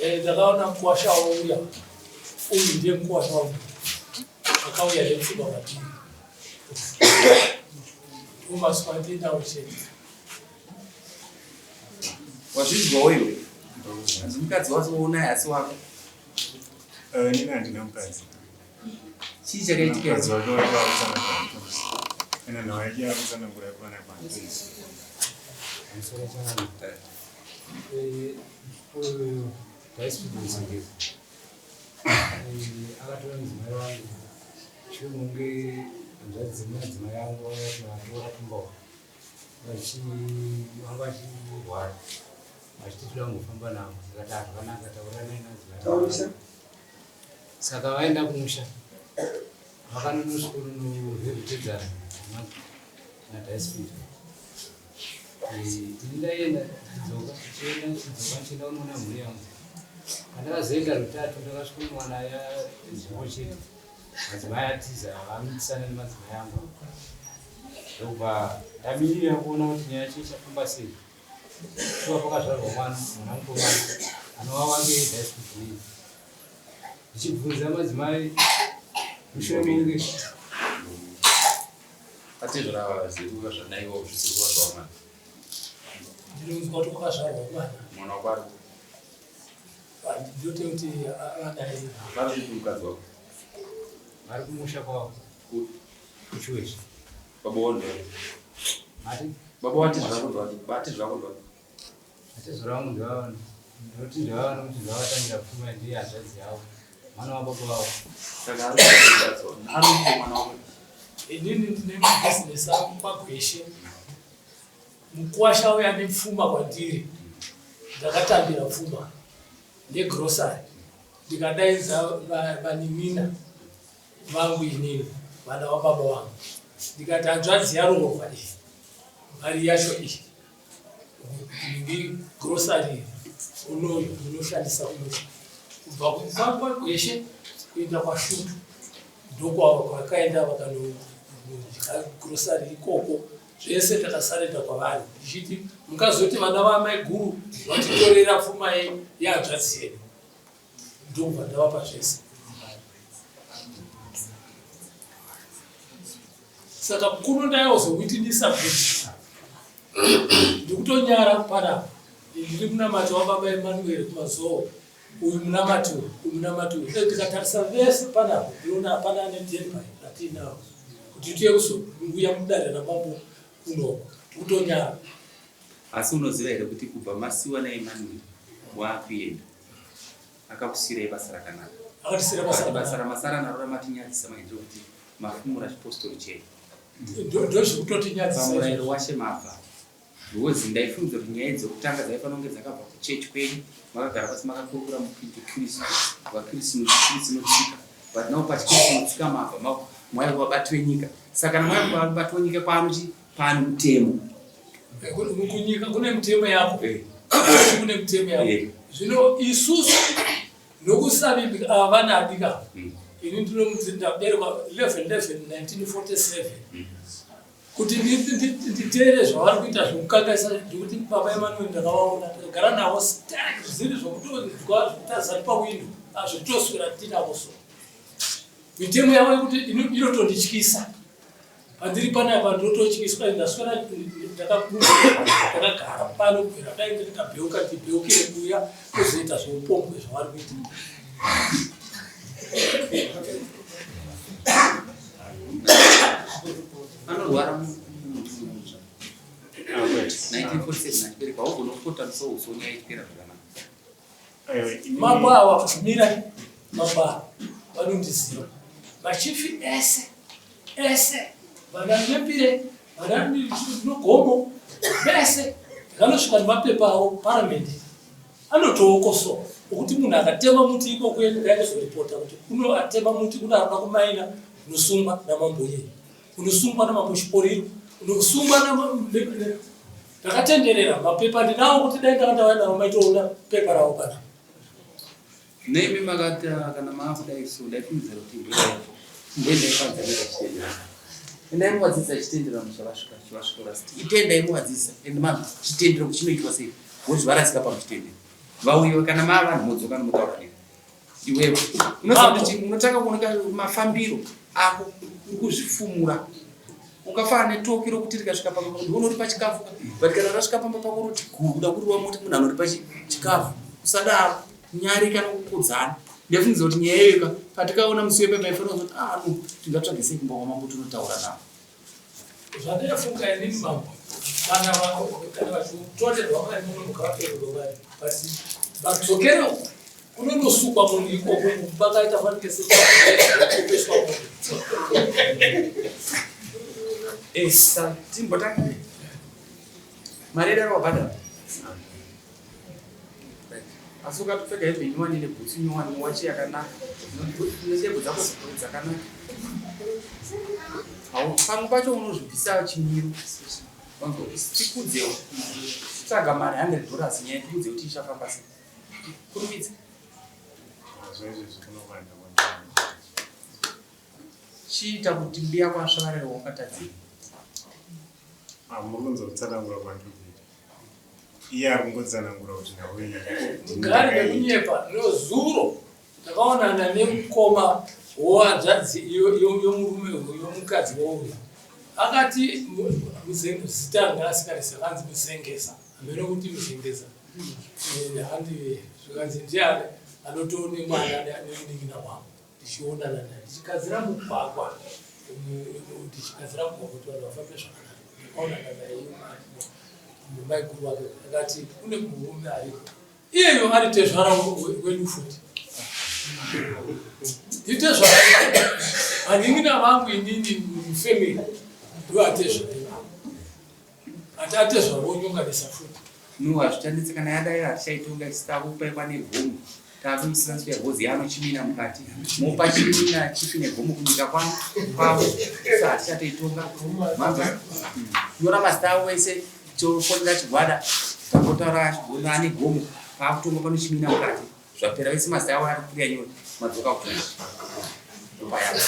Eh, ndakaona mukwasha wauya uyu ndiye mukwasha wangu akauya nepfuma kwatiri umaswa ndinawo chete Wazvinzwawo iwe? Hanzi mukadzi wacho unaye asi wako. Eh, inini handina mukadzi. Chii chakaitika? Mukadzi wake wake akutsanangura. Ena nhau yake yakutsanangura yekwana kwana. Pamusoro changu. Eh, uyu Vice President Eh, akatora mudzimai wangu shure munge hanzvadzi dzemadzimai angu vakatora kumba uko. Vanga vachirwara vachiti toda kungofamba navo ndikati ah zvakanaka tauranai nadzimai saka vaenda kumusha vakanonosvikononovhevhetedzana nadaispeed ini ndaienda ndichidzoka ndichienda ndichidzoka ndichienda kunoona mhuri yangu pandakazoenda rutatu ndakasvikonowana nzvimbo chete Madzimai atiza vamitisana nemadzimai angu ndokubva ndamirira kuona kuti nyaya yacho ichafamba sei. Shuwa pakazvarwa mwana, mwana mukomana anova wange dhaisikudzii. Ndichibvunza madzimai mushure menge Atezvara zviruva zvanaiwa zviziruva zvawamwana. Ndinonzwa kuti kwakazvarwa mwana. Mwana wako ari Ndinote kuti adai. Vari kupi mukadzi wako? Vari kumusha kwavo. Kuchiweshe. Baba wako Mati? Baba wati zvako ndwati. Bati zvako ndwati. Ati zvako ndwati. Ndoti ndwati kuti ndwavatangira pfuma ndiye hanzvadzi yavo. Mwana wababa wavo. Saka ari mukadzi wako. Ari mwana wako. Inini ndine mabhizinesi angu kwaGweshe. Mukuwasha uya nepfuma kwandiri ndakatambira pfuma negrocery ndikadaidza vanin'ina vangu inini vana vababa vangu ndikati hanzvadzi yaroorwa iyi mari yacho iyi grocery unoyo unoshandisa kumusha kubva kukwakwa kweshe kuenda kwashutu ndokwavakaenda vakanodya grocery ikoko Zvese takasarenda kwavari ndichiti mukazoti vana vamaiguru vatitorera pfuma yehanzvadzi yedu ndobva ndavapa zvese. Saka kuno ndaizowitinisa kuti ndikutonyara panapa ndiri munamati wababa Emmanuel kumazowo uyu munamati uyu uyu munamati uyu eh, tikatarisa vese panapa ndinoona hapana ane temba ratiinaro kuti tiye kuzouya mudare ramambo kunoko tikutonyara asi unoziva here kuti kubva masiwa naemanuel waakuenda akakusiirai basa rakanaka akatisira basa basa ramasara naro ramatinyadzisa manje kuti mafumura chipostori chedu ndozvikutotinyadzisa pamurayiro washe mabva Because ndaifungidzira kuti nyaya dzekutanga dzaifanira kunge dzakabva kuchurch kwenyu, makagara pasi makakurukura mupindu Kristu, vaKristu notsika. But now pachiKristu notsika mabva mwaiva vabati venyika. Saka kana mwaiva vabati venyika kwaanochi paane mutemo. Eh, kunyika kune mutemo yako. Eh. Kune mutemo yako. Eh. Zvino isusu nokusavimbika ava vana adika. Ini ndinomuti ndaberekwa 11 11 1947. Kuti nditeere zvavari kuita zvekukangaisa ndikuti baba Emmanuel ndakavaona ndakagara navo sterek zvisiri zvokutonzwa zvekutarisani pawindo azvitoswera tinavo so mitemo yavo yekuti inotondityisa pandiri panapa ndinototyiswa ndaswera ndakagara pano kubvira dai ndikabheuka ndibheukire kuuya kuzoita zveupombwe zvavari kuita Anorwara mutsva. 1947 achiberekwa haugona kukotanisa uso nyaya ichipera zvakanaka. Mambo awa mira mambo awa vanondiziva machifi ese ese vana Nyepire vana Nogomo vese ndakanosvika nemapepa avo paramende Anotowokosowa okuti munhu akatema muti ikoko enda kuzoripota kuti kuno atema muti kuno arikuda kumaina unosungwa namambo iyeye unosungwa namambo chiporiro unosungwa ndakatenderera mapepa ndinawo kuti dai ndanga ndauya nawo maitoona pepa ravo kana Nemi makati ah, kana maakudai so ndaifungidzira kuti mboendai kwanzaneta chitendero. Endai muvadzidzisa chitendero chavasvika chavasvika rasti. Itendai muvadzidzisa and ma chitendero chinoitwa sei? Because varasika pamuchitendero. Vauyiwe kana mava vanhu modzoka nomotaura neni. Iwewe unoziva kuti unotanga kuoneka mafambiro ako uri kuzvifumura. Ungafanana netoki rokuti rikasvika pamba pako ndiwe unoripa chikafu but kana rasvika pamba pako roti guu kuda kuriwa moti munhu anoripa chikafu. Usadaro nyarika nokukudzana. Ndafungidzira kuti nyaya iyoyo ka patikaona musi wepa maifanira kuzoti ah no tingatsvage sei kumba kwamambo tonotaura navo. Zvandinofunga inini mambo kana kana vachitorerwa mari muno mukavatorerwa mari but vadzokere kunonosukwa munhu ikoko pakaita fanike sekopeswa munhu. Esa timbotanga mari yedu wabhadhara asi ukatopfeka hembe nyowani nebhutsu nyowani wachi yakanaka nendebvu dzako dzakanaka pamwe pacho unozvibvisa chimiro tikudzewo tsvaga mari 100 dollars nyaya tikudze kuti ichafamba sei kurumidza chiita kuti mbiya kwasvarere wakatadzei Muri kunzwa kwandiri kuita. Iye ari kungotsanangura kuti nhau iyi Mugari vekunyepa nozuro takaonana nemukoma wohanzvadzi yomurume yomukadzi wouya akati zita ranga asingarisi akanzi Muzengeza hameno kuti Muzengeza eh, handi zvikanzi ndiani anotone mwana nemunin'ina wangu tichionana naye tichigadzira mugwagwa tichigadzira mugwagwa kuti vanhu vafambe zvakanaka ndakaonana naye maiguru wake akati kune murume ariko iyeyo ari tezvara wedu futi nditezvara vanin'ina vangu inini mufamily ndoatezvara ati atezvara wonyonganisa futi. No hazvichanetsi kana yadai hatichaitonga isu takupaikwa negomo takumusira hozi yaanochimina mukati mopa chimina chifi negomo kunyika kwavo kwavo isu hatichatoitonga manzwa nyora mazita avo ese tofonera chigwada tambotaura chigona ane gomo paakutonga panochimina mukati zvapera vese mazita avo ari kuriya nyora madzoka kutonga ndopayapa.